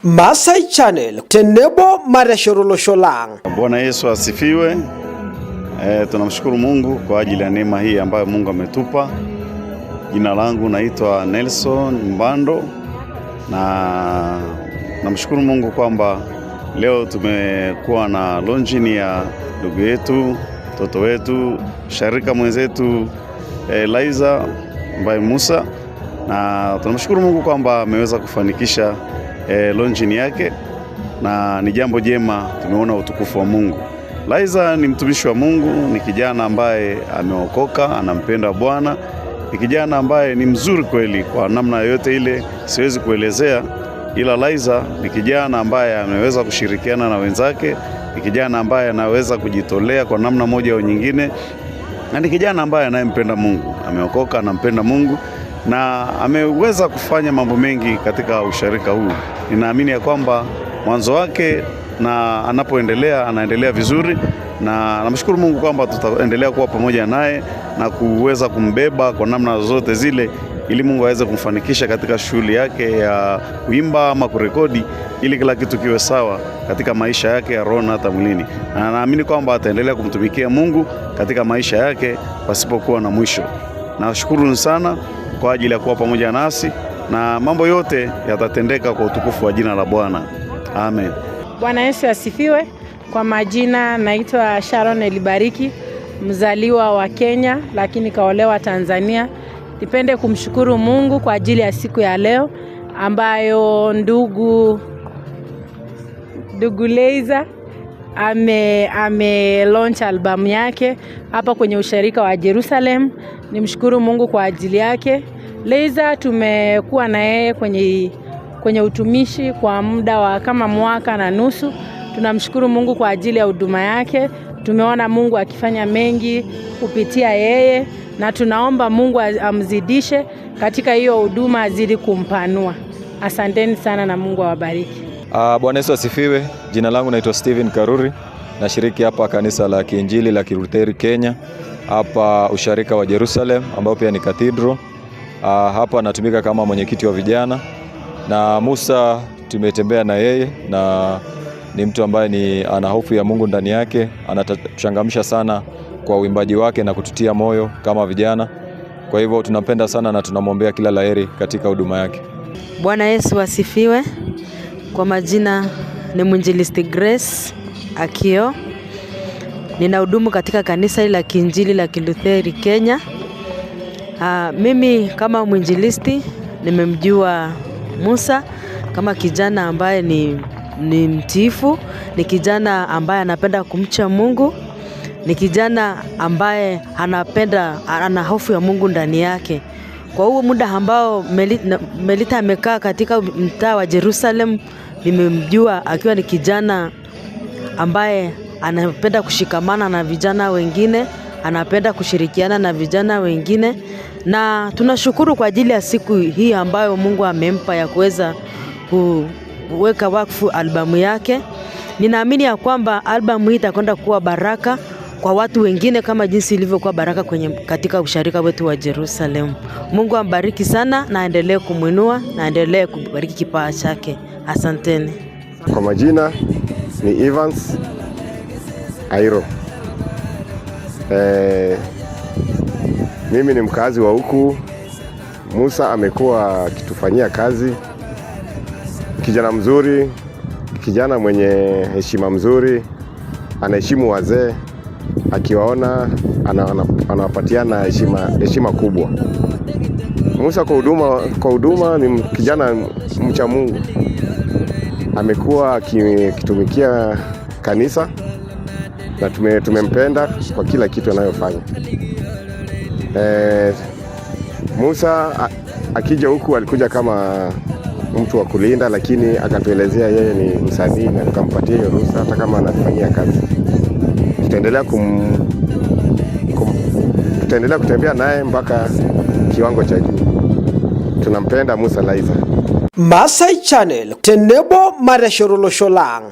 Maasai Channel tenebo mateshet olosho lang. Bwana Yesu asifiwe. Tunamshukuru Mungu kwa ajili ya neema hii ambayo Mungu ametupa. Jina langu naitwa Nelson Mbando na namshukuru Mungu kwamba leo tumekuwa na launching ya ndugu yetu, mtoto wetu, sharika mwenzetu Laizer ambaye Musa, na tunamshukuru Mungu kwamba ameweza kufanikisha launching yake na ni jambo jema, tumeona utukufu wa Mungu. Laizer ni mtumishi wa Mungu, ni kijana ambaye ameokoka, anampenda Bwana, ni kijana ambaye ni mzuri kweli kwa namna yoyote ile, siwezi kuelezea, ila Laizer ni kijana ambaye ameweza kushirikiana na wenzake, ni kijana ambaye anaweza kujitolea kwa namna moja au nyingine, na ni kijana ambaye anayempenda Mungu, ameokoka, anampenda Mungu na ameweza kufanya mambo mengi katika usharika huu. Ninaamini ya kwamba mwanzo wake na anapoendelea anaendelea vizuri, na namshukuru Mungu kwamba tutaendelea kuwa pamoja naye na kuweza kumbeba kwa namna zozote zile, ili Mungu aweze kumfanikisha katika shughuli yake ya kuimba ama kurekodi, ili kila kitu kiwe sawa katika maisha yake ya roho na hata mwilini. Na naamini kwamba ataendelea kumtumikia Mungu katika maisha yake pasipokuwa na mwisho. Nashukuru sana kwa ajili ya kuwa pamoja nasi na mambo yote yatatendeka kwa utukufu wa jina la Bwana. Amen. Bwana Yesu asifiwe. Kwa majina naitwa Sharon Elibariki, mzaliwa wa Kenya lakini kaolewa Tanzania. Nipende kumshukuru Mungu kwa ajili ya siku ya leo ambayo ndugu Laizer ame launch albamu yake hapa kwenye usharika wa Jerusalem. Nimshukuru Mungu kwa ajili yake. Laizer tumekuwa na yeye kwenye utumishi kwa muda wa kama mwaka na nusu. Tunamshukuru Mungu kwa ajili ya huduma yake. Tumeona Mungu akifanya mengi kupitia yeye na tunaomba Mungu amzidishe katika hiyo huduma, azidi kumpanua. Asanteni sana na Mungu awabariki. Bwana Yesu asifiwe. Jina langu naitwa Steven Karuri. Nashiriki hapa kanisa la Kiinjili la Kilutheri Kenya, hapa usharika wa Jerusalem ambao pia ni cathedral. Hapa natumika kama mwenyekiti wa vijana, na Musa tumetembea na yeye na ni mtu ambaye ni ana hofu ya Mungu ndani yake, anatuchangamsha sana kwa uimbaji wake na kututia moyo kama vijana. Kwa hivyo tunampenda sana na tunamwombea kila laheri katika huduma yake. Bwana Yesu asifiwe. Kwa majina ni Mwinjilisti Grace Akio. Ninahudumu katika kanisa la Kiinjili la Kilutheri Kenya. Mimi kama mwinjilisti nimemjua Musa kama kijana ambaye ni mtiifu, ni kijana ambaye anapenda kumcha Mungu, ni kijana ambaye ana hofu ya Mungu ndani yake. Kwa huo muda ambao Melita amekaa katika mtaa wa Jerusalem, nimemjua akiwa ni kijana ambaye anapenda kushikamana na vijana wengine, anapenda kushirikiana na vijana wengine, na tunashukuru kwa ajili ya siku hii ambayo Mungu amempa ya kuweza kuweka wakfu albamu yake. Ninaamini ya kwamba albamu hii itakwenda kuwa baraka kwa watu wengine kama jinsi ilivyokuwa baraka katika usharika wetu wa Jerusalem. Mungu ambariki sana na aendelee kumwinua na aendelee kubariki kipawa chake. Asanteni. Kwa majina ni Evans Airo. Mimi ni mkazi wa huku. Musa amekuwa akitufanyia kazi, kijana mzuri, kijana mwenye heshima mzuri, anaheshimu wazee, akiwaona anawapatiana heshima kubwa. Musa kwa huduma ni kijana mcha Mungu, amekuwa akitumikia kanisa na tumempenda kwa kila kitu anayofanya. Musa akija huku alikuja kama mtu wa kulinda, lakini akatuelezea yeye ni msanii na tukampatia hiyo ruhusa hata kama anatufanyia kazi. Tutaendelea kutembea naye mpaka kiwango cha juu. Tunampenda Musa Laizer. Maasai Channel tenebo mateshet olosho lang.